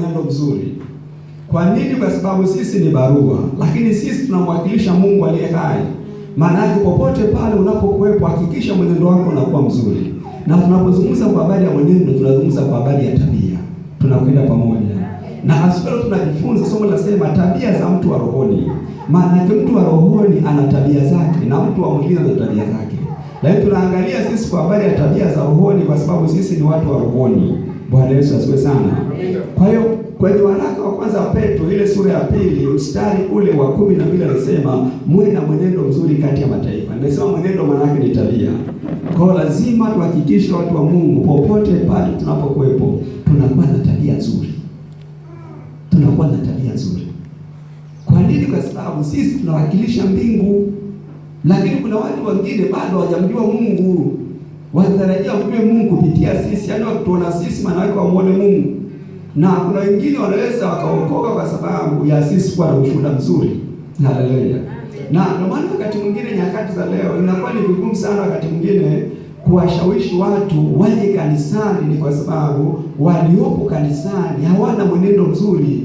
Mwenendo mzuri. Kwa nini? Kwa sababu sisi ni barua, lakini sisi tunamwakilisha Mungu aliye hai. Maana yake popote pale unapokuwepo, hakikisha mwenendo wako unakuwa mzuri. Na tunapozungumza kwa habari ya mwenendo, tunazungumza kwa habari ya tabia, tunakwenda pamoja. Na asubuhi tunajifunza somo linasema tabia za mtu wa rohoni. Maana yake mtu wa rohoni ana tabia zake na mtu wa mwilini ana tabia zake. Lakini tunaangalia sisi kwa habari ya tabia za rohoni, kwa sababu sisi ni watu wa rohoni. Bwana Yesu asifiwe sana. Kwa hiyo kwenye waraka wa kwanza Petro ile sura ya 2 mstari ule wa 12 anasema muwe na mwenendo mzuri kati ya mataifa. Nimesema mwenendo maana yake ni tabia. Kwa hiyo lazima tuhakikishe watu wa Mungu popote pale tunapokuwepo tunakuwa na tabia nzuri. Tunakuwa na tabia nzuri. Kwa nini? Kwa sababu sisi tunawakilisha mbingu. Lakini kuna watu wengine bado hawajamjua Mungu. Wanatarajia kumjua Mungu kupitia sisi, yaani wakituona sisi maana yake wamuone Mungu. Na kuna wengine wanaweza wakaokoka kwa sababu ya sisi kuwa na ushuhuda mzuri. Haleluya. Na ndio maana wakati mwingine nyakati za leo inakuwa ni vigumu sana wakati mwingine kuwashawishi watu waje kanisani, ni kwa sababu waliopo kanisani hawana mwenendo mzuri.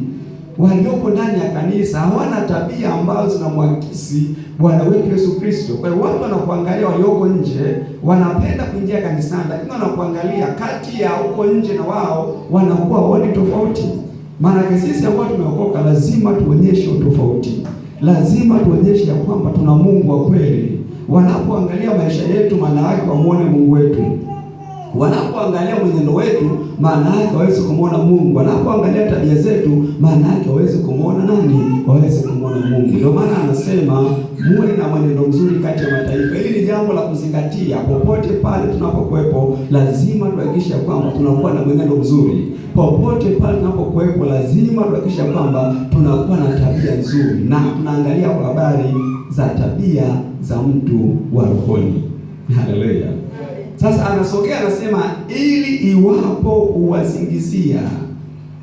Waliopo ndani ya kanisa hawana tabia ambazo zinamwakisi Bwana wetu Yesu Kristo. Kwa hiyo watu wanapoangalia walioko nje wanapenda kuingia kanisani, lakini wanapoangalia kati ya huko nje na wao wanakuwa waoni tofauti. Maana sisi ambao tumeokoka lazima tuonyeshe utofauti. Lazima tuonyeshe ya kwamba tuna Mungu wa kweli. Wanapoangalia maisha yetu maana yake wamuone Mungu wetu. Wanapoangalia mwenendo wetu maana yake waweze kumuona Mungu. Wanapoangalia tabia zetu maana yake waweze kumuona nani? Waweze kumuona Mungu. Ndio maana anasema muwe na mwenendo mzuri kati ya mataifa. Hili ni jambo la kuzingatia. Popote pale tunapokuwepo lazima tuhakikishe kwamba tunakuwa na mwenendo mzuri. Popote pale tunapokuwepo lazima tuhakikishe kwamba tunakuwa na tabia nzuri, na tunaangalia kwa habari za tabia za mtu wa rohoni. Haleluya. Sasa anasogea anasema ili iwapo uwasingizia.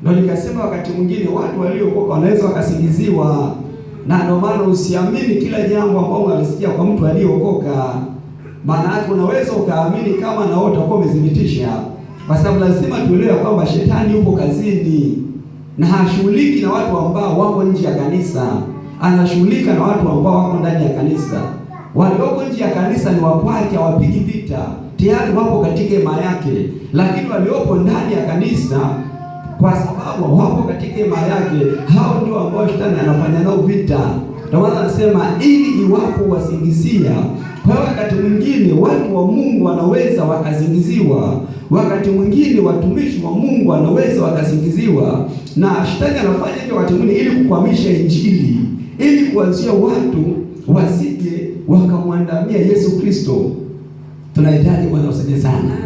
Ndio nikasema wakati mwingine watu waliokoka wanaweza wakasingiziwa. Na ndio maana usiamini kila jambo ambalo unalisikia kwa mtu aliyeokoka. Maana yake unaweza ukaamini kama na wewe utakuwa umethibitisha. Kwa sababu lazima tuelewe kwamba shetani yupo kazini na hashughuliki na watu ambao wako nje ya kanisa. Anashughulika na watu ambao wako ndani ya kanisa. Walioko nje ya kanisa ni wakwake, hawapigi vita, tayari wapo katika hema yake. Lakini waliopo ndani ya kanisa, kwa sababu wapo katika hema yake, hao ndio ambao shetani anafanya nao vita. Ndio maana anasema ili iwapo wasingizia. Kwa hiyo wakati mwingine watu wa Mungu wanaweza wakasingiziwa, wakati mwingine watumishi wa Mungu wanaweza wakasingiziwa, na shetani anafanya hivyo wakati mwingine ili kukwamisha Injili, ili kuanzia watu wasije wakamwandamia Yesu Kristo. Tunahitaji Bwana usaidie sana.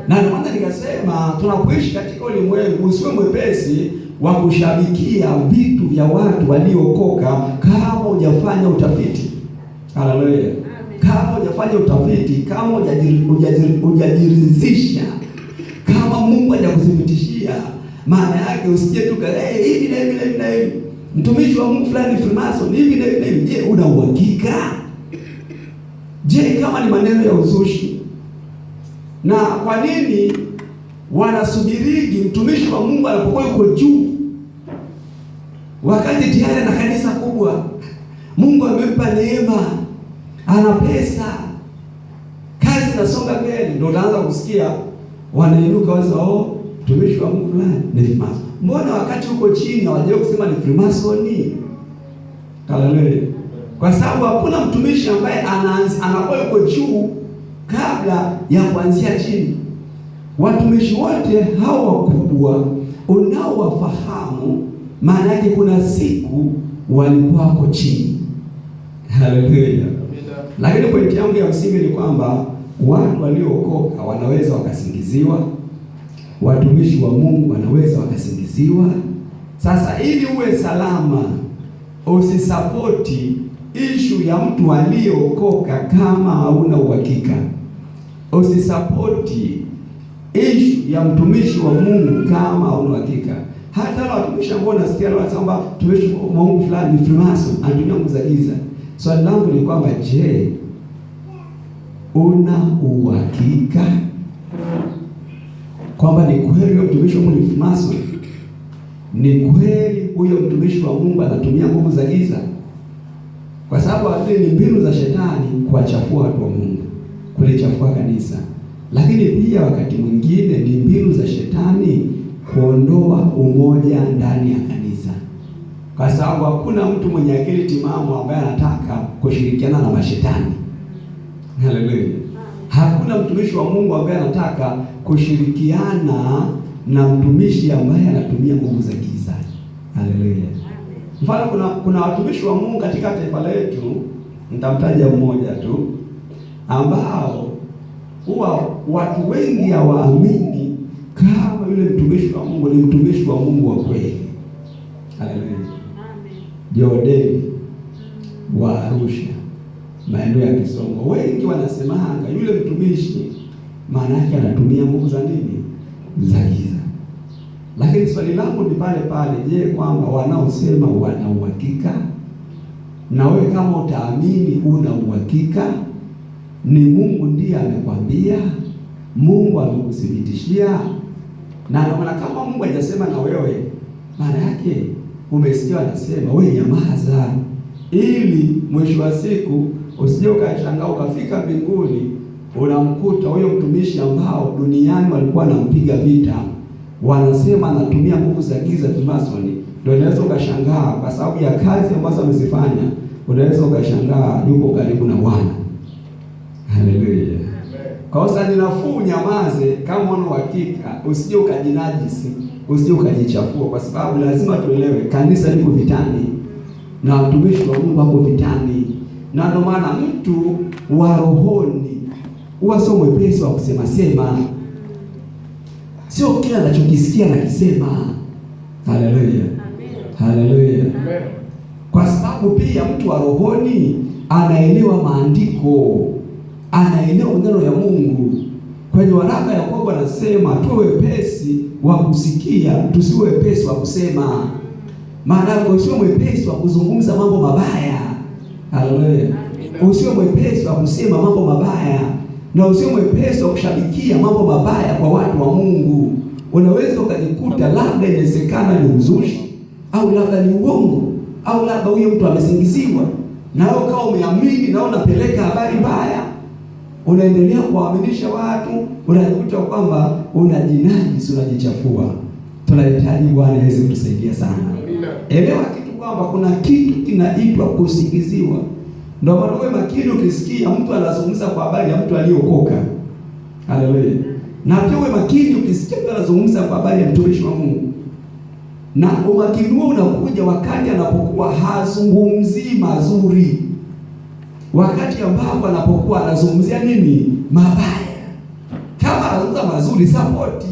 Na ndio maana nikasema tunapoishi katika ulimwengu usiwe mwepesi wa kushabikia vitu vya watu waliokoka kama hujafanya utafiti. Haleluya. Kama hujafanya utafiti, kama hujajiridhisha, kama Mungu hajakuthibitishia, maana yake usije tu hivi na hivi na hivi na hivi. Mtumishi wa Mungu fulani Freemason hivi na hivi na hivi. Je, una uhakika? Je, kama ni maneno ya uzushi? Na kwa nini wanasubirigi mtumishi wa Mungu anapokuwa yuko juu, wakati tayari na kanisa kubwa, Mungu amempa neema, ana pesa, kazi inasonga mbele, ndio utaanza kusikia wanainuka waza, oh, mtumishi wa Mungu fulani ni Freemason. Mbona wakati uko chini hawajawahi kusema ni Freemason? Haleluya. Kwa sababu hakuna mtumishi ambaye anakuwa yuko juu kabla ya kuanzia chini. Watumishi wote hao wakubwa unaowafahamu, maana yake kuna siku walikuwa wako chini. Haleluya. Lakini pointi yangu ya msingi ni kwamba watu waliookoka wanaweza wakasingiziwa, watumishi wa Mungu wanaweza wakasingiziwa. Sasa ili uwe salama, usisapoti ishu ya mtu aliyeokoka kama hauna uhakika. Usisapoti ishu ya mtumishi wa Mungu kama hauna uhakika. Hata wale watumishi ambao nasikia leo wanasema mtumishi wa Mungu fulani ni Freemason, anatumia nguvu za giza. Swali langu ni kwamba je, una uhakika kwamba ni kweli mtumishi wa Mungu ni Freemason? Ni kweli huyo mtumishi wa Mungu anatumia nguvu za giza? Kwa sababu adui ni mbinu za shetani kuwachafua watu wa Mungu, kulichafua kanisa. Lakini pia wakati mwingine ni mbinu za shetani kuondoa umoja ndani ya kanisa, kwa sababu hakuna mtu mwenye akili timamu ambaye anataka kushirikiana na mashetani. Haleluya! Hakuna mtumishi wa Mungu ambaye anataka kushirikiana na mtumishi ambaye anatumia nguvu za giza. Haleluya! Mfano, kuna watumishi wa Mungu katika taifa letu, nitamtaja mmoja tu, ambao huwa watu wengi hawaamini kama yule mtumishi wa Mungu ni mtumishi wa Mungu wa kweli. Haleluya. Jodevi wa Arusha, maeneo ya Kisongo, wengi wanasemanga yule mtumishi maana yake anatumia nguvu za nini? Za giza. Lakini swali langu ni pale pale, je, kwamba wanaosema wana uhakika? Na wewe kama utaamini una uhakika? Ni Mungu ndiye amekwambia? Mungu amekuthibitishia? Na ndio maana kama Mungu hajasema na wewe, maana yake umesikia anasema, wewe nyamaza, ili mwisho wa siku usije ukashangaa ukafika mbinguni unamkuta huyo mtumishi ambao duniani walikuwa wanampiga vita, wanasema anatumia nguvu za giza Freemason. Ndio unaweza ukashangaa kwa sababu ya kazi ambazo amezifanya, unaweza ukashangaa yupo karibu na Bwana. Haleluya. Kwa hiyo ni nafuu nyamaze kama una uhakika, usije ukajinajisi, usije ukajichafua, kwa sababu lazima tuelewe kanisa liko vitani na watumishi wa Mungu wako vitani. Na ndio maana mtu wa rohoni huwa sio mwepesi wa kusema sema, sio kila anachokisikia nakisema. Haleluya, haleluya. Kwa sababu pia mtu wa rohoni anaelewa maandiko, anaelewa neno ya Mungu. Kwenye waraka Yakobo anasema tuwe wepesi wa kusikia, tusiwe wepesi wa kusema. Maana usiwe mwepesi wa kuzungumza mambo mabaya. Haleluya. Usiwe mwepesi wa kusema mambo mabaya, na usiwe mwepesi wa kushabikia mambo mabaya kwa watu wa Mungu. Unaweza ukajikuta labda inawezekana ni uzushi, au labda ni uongo, au labda huyo mtu amesingiziwa, na wewe ukawa umeamini na unapeleka habari mbaya, unaendelea kuwaaminisha watu, unajikuta kwamba unajinajisi, unajichafua. Tunahitaji Bwana aweze kutusaidia sana. Elewa kitu kwamba kuna kitu kinaitwa kusingiziwa. Ndio maana uwe makini ukisikia mtu anazungumza kwa habari ya mtu aliyeokoka. Haleluya. Na pia uwe makini ukisikia mtu anazungumza kwa habari ya mtumishi wa Mungu. Na umakini huo unakuja wakati anapokuwa hazungumzii mazuri, wakati ambapo anapokuwa anazungumzia nini? Mabaya. Kama anazungumza mazuri, sapoti.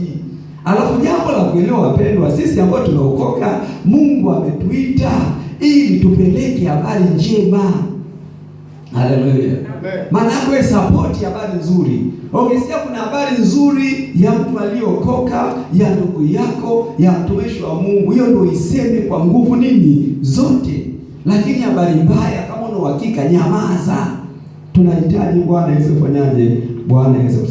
Alafu jambo la kuelewa wapendwa, sisi ambao tumeokoka, Mungu ametuita ili tupeleke habari njema. Haleluya. Maana yake support habari nzuri. Ukisikia kuna habari nzuri ya mtu aliyeokoka, ya ndugu yako, ya mtumishi wa Mungu, hiyo ndio iseme kwa nguvu nini zote. Lakini habari mbaya, kama una uhakika, nyamaza. Tunahitaji Bwana aweze kufanyaje? Bwana aweze.